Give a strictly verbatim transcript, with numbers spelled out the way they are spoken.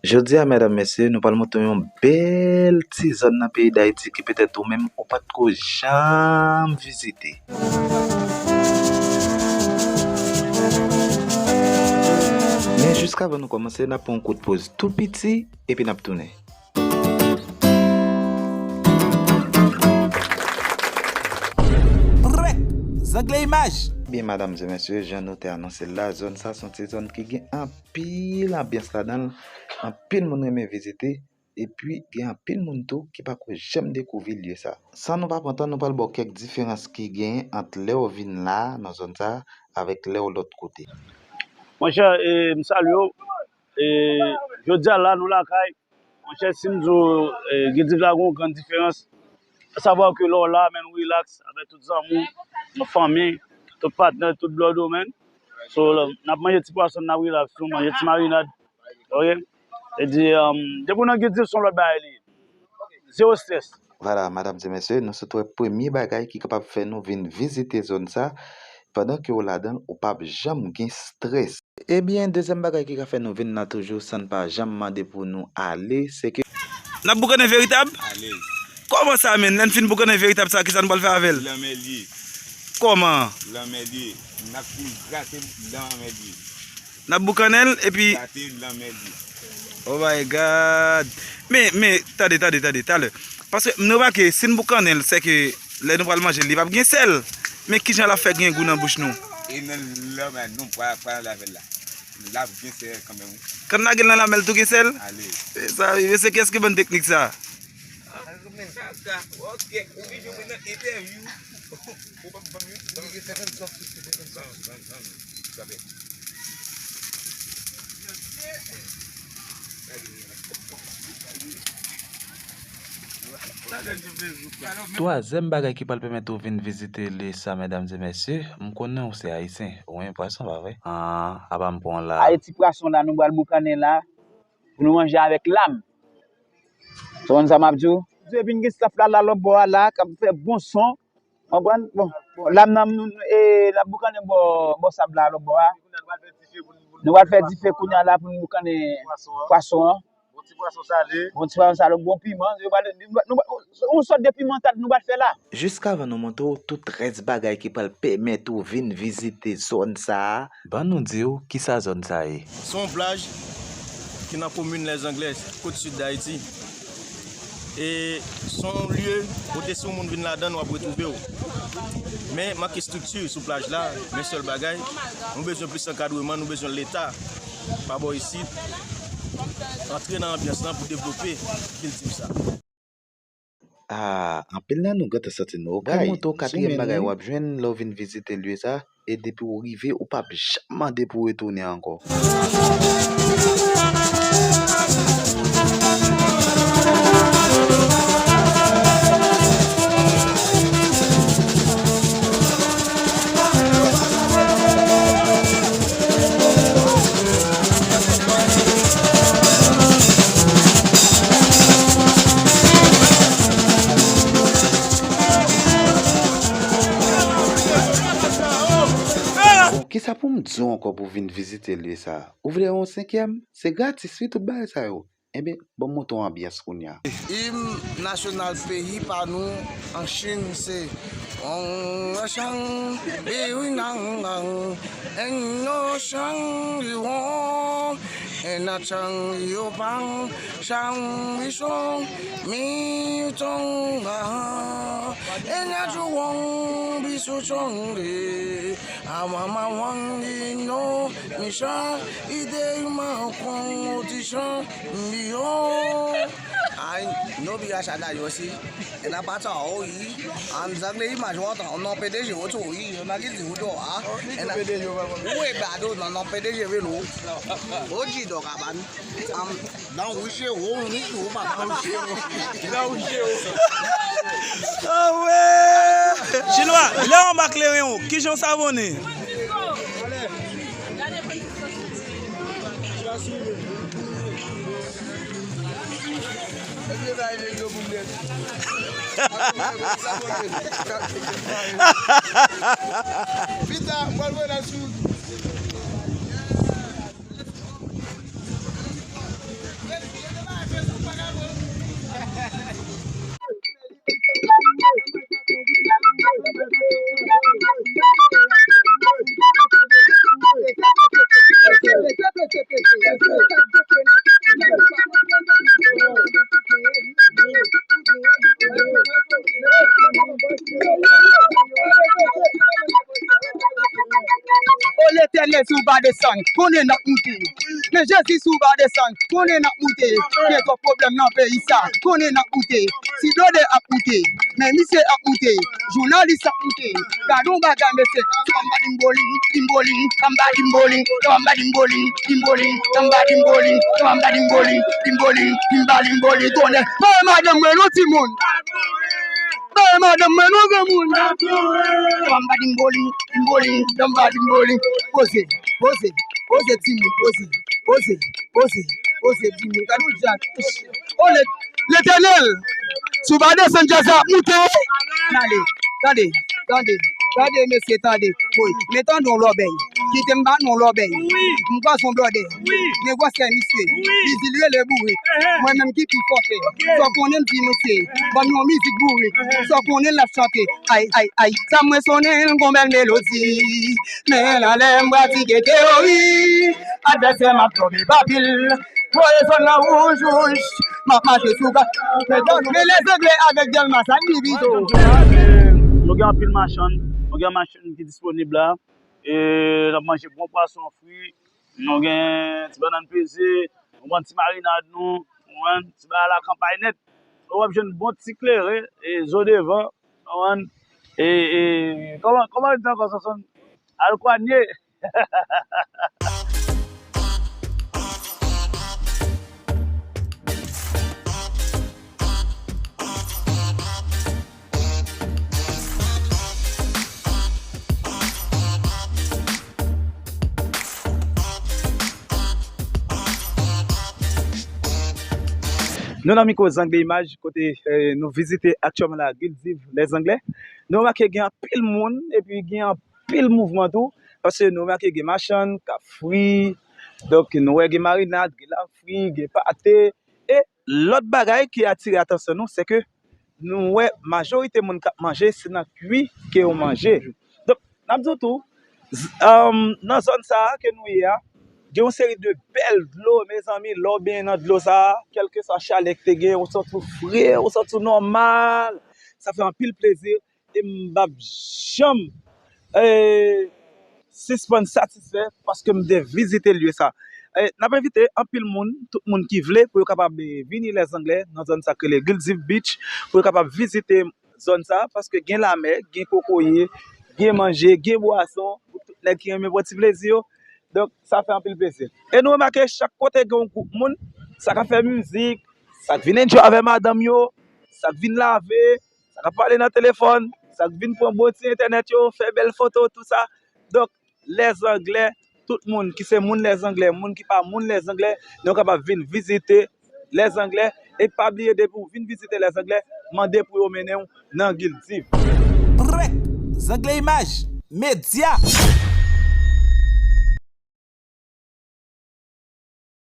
Jodi a, medam, mesye, nou pral montre w yon bèl ti zòn nan peyi Dayiti ki petèt ou menm ou pa t ko janm vizite. Men jiskavan nou kòmanse, n ap pran yon kout poz tou piti, epi n ap tounen. Prè! Zangle imaj! Byen, medam e mesye, jan nou te anonse l la, zòn sa se yon ti zòn ki gen anpil anbyans ladan l, anpil moun renmen vizite, epi gen anpil moun tou ki pa ko janm dekouvri lye sa. San nou pa pran tan, nou pral ba w kèk diferans ki genyen ant lè w vin la, nan zòn sa, avèk lè w lòt kote. Monchè, e, m salye w. E, jodi a la, nou lakay. Monchè, si m di w, e, Gildiv la gen yon grann diferans. Savwa ke lè w la, men, nou rilaks avèk tout zanmi w, nou fanmi, tout patnè, tout blood ou, men. So, n ap manje ti pwason, n ap rilaks, nou manje ti marinad. Ok? E di, um, depi w nan Gildiv, se yon lòt bagay li ye. Zewo strès. Vwala, medam e mesye, nou sot wè premye bagay ki kapab fè nou vin vizite zòn sa, pandan ke w ladan l, ou p ap janm gen strès. Ebyen, dezyèm bagay ki ka fè nou vin la toujou san n pa janm mande pou nou ale, se ke n ap boukannen veritab? Alèz. Kòman sa, menn? Lè n fin boukannen veritab sa, kisa n pral fè avè l? Lanmè l ye. Kòman? Lanmè l ye. N ap fin grate lanmè l ye. N ap boukannen l, epi grate lanmè l ye. Oh my God! Men, men, tande, tande, tande, talè. Paske m remake, si n boukannen l, sèke lè nou pral manje l, li p ap gen sèl. Men kijan l ap fè gen gou nan bouch nou? E nan lanmè, nou pa, pa lave l la. L ap gen sèl kanmenm, wi. Kan n lage l nan lanmè, l tou gen sèl? Alèz. E sa, wi, mesye, kiyès ki ban n teknik sa? Sa ka, ok, ou vin jwenn mwen nan entèvyou. Ou p ap ban m, wi. Ban m gen senkant sòf, senkant sòf. Ban, ban, ban, ban. Twazyèm bagay ki pral pèmèt ou vin vizite lye sa, medam e mesye, m konnen ou se ayisyen, ou renmen pwason, pa vre? Ah, apa m pran w la. Aye ti pwason la, nou pral boukannen la, pou nou manje avèk lam. Ou konprann sa m ap di w? Epi n gen staf la, la, lòt bò a la, k ap fè bon son. Konprann? Bon, bon, lam nan, nou, nou, e, n ap boukannen bò, bò sab la, lòt bò a. Nou pral fè dife kounye a la pou n boukannen pwason an. Bon ti pwason sale. Bon ti pwason sale, bon piman. Nou pral, nou, nou, yon sòt de pimantad nou pral fè la. Jiskavan nou montre w tout rès bagay ki pral pèmèt ou vin vizite zòn sa a, ban nou di w kisa zòn sa ye. Se yon plaj ki nan komin Lèzanglè, kot sid Dayiti. E se yon lye kote si yon moun vin ladan l, w ap retwouve w. Men manke estrikti sou plaj la, men sèl bagay, nou bezwen plis ankadreman, nou bezwen Leta pa bò isit antre nan anbyans lan pou devlope kilti sa. Ah, anpil nan nou gentan santi nou pral montre w katriyèm bagay w ap jwenn lè w vin vizite lye sa, e depi w rive, ou p ap janm mande pou w retounen ankò. Bon, kisa pou m di w ankò pou vin vizite lye sa a? Ou vle yon senkyèm? Se gratis, wi, tout bagay sa yo. Enben, ban m montre w anbyans kounye a. Im nasyonal peyi pa nou an Chin se Wong Chang Bi Nang Nang En No Chang Li Wong En Na Chang Yo Pang Chang Bi Chong Mi Tong Ba En Na Chu Wong Bi Su Chong Li A Ma Ma Wang Di No Mi Sha I De Ma Kwang Di Sha Mi Yo. Ai, no bi a sha da yo si. E na pa ta o yi. An zangle imaj wata, non P D G o to yi. Yo na ki di o to a. E na. Ou e bado non non P D G velo. O ji do kaban. Am, nan wouche wo, ni ki ou pa nan wouche wo. Nan wouche wo. Ah ouais! Chinwa, lè w anba kleren w, kijan w savone? Pita, mwen wè la sou. Let's go. Letènèl, si w pa desann, konnen n ap moute. Men Jezi, si w pa desann, konnen n ap moute. Gen twòp pwoblèm nan peyi sa, konnen n ap moute. Si Blòdè ap moute, men misye ap moute. Jounalis ap moute. Gade yon bagay, mesye. Bamba dimboling, dimboling, bamba dimboling, bamba dimboling, dimboling, bamba dimboling, bamba dimboling, dimboling, bimba dimboling, tonnè. Bay madanm mwen non, timoun. Bay madanm mwen non, granmoun. Bamba dimboling, dimboling, bamba dimboling. Poze, poze, poze, timoun, poze, poze, poze, poze, timoun. Gade yon djaz. O, Letènèl, si w pa desann, djaz la ap moute. Tande, tande, tande, tande, mesye, tande. Wi, men tande yon lòbèy. Kite m ba nou yon lòbèy. M kwaze yon Blòdè. Men gwosè misye. Li di l rele bourik. Mwen menm ki pi fòkè. Sa w konnen m di misye, ban m yon mizik bourik. Sa w konnen l ap chante. Ay, ay, ay. Sa mwen sonnen l gon bèl melodi. Men anlè m pratike teyori. Advèsè m ap tonbe pa pil. Voye zòn nan wouj, wouj. M ap mache sou gaz. Men Lèzanglè avèk Dèlma, sa n di pito. Nou gen anpil machann, nou gen machann ki disponib la. E n ap manje bon pwason fri, nou gen ti bannann peze, nou pran ti marinad nou, ou konprann, ti bagay la kanpay nèt. W ap jwenn bon ti kleren, e zo devan, ou konprann. E, e, kòman, kòman yo di ankò, Sonsonn? Al kwanye. Nou nan mikwo Zangle Imaj, kote, eh, nou vizite aktyèlman la, Guildive, Lèzanglè. Nou remake gen anpil moun, epi gen anpil mouvman tou, paske nou remake gen machann k ap fri, donk nou wè gen marinad, gen lafri, gen pate, e lòt bagay ki atire atansyon nou, se ke nou wè majorite moun k ap manje, se nan kwi ke yo manje. Donk, n ap di w tou, z-, um, nan zòn sa a ke nou ye a, gen yon seri de bèl dlo, mezanmi, lè w benyen nan dlo sa a, kèlkeswa chalè k te gen, ou santi w fre, ou santi w nòmal, sa fè anpil plezi, e m p ap janm, eh, sispann satisfè paske m te vizite lye sa. Eh, n ap envite anpil moun, tout moun ki vle, pou yo kapab, eh, vini Lèzanglè, nan zòn sa k rele Guildive Beach, pou yo kapab vizite zòn sa, paske gen lamè, gen kokoye, gen manje, gen bwason, pou tout nèg ki renmen pran ti plezi yo. Donk, sa fè anpil plezi. E nou remake chak kote gen yon gwoup moun, sa ka fè mizik, sa k vin enjoy avè madanm yo, sa k vin lave, sa k ap pale nan telefòn, sa k vin pran bon ti entènèt yo, fè bèl foto, tou sa. Donk, Lèzanglè, tout moun ki se moun Lèzanglè, moun ki pa moun Lèzanglè, nou kapab vin vizite Lèzanglè. E pa bliye, depi w vin vizite Lèzanglè, mande pou yo mennen w nan Guildive. Prèt! Zangle Imaj, medya!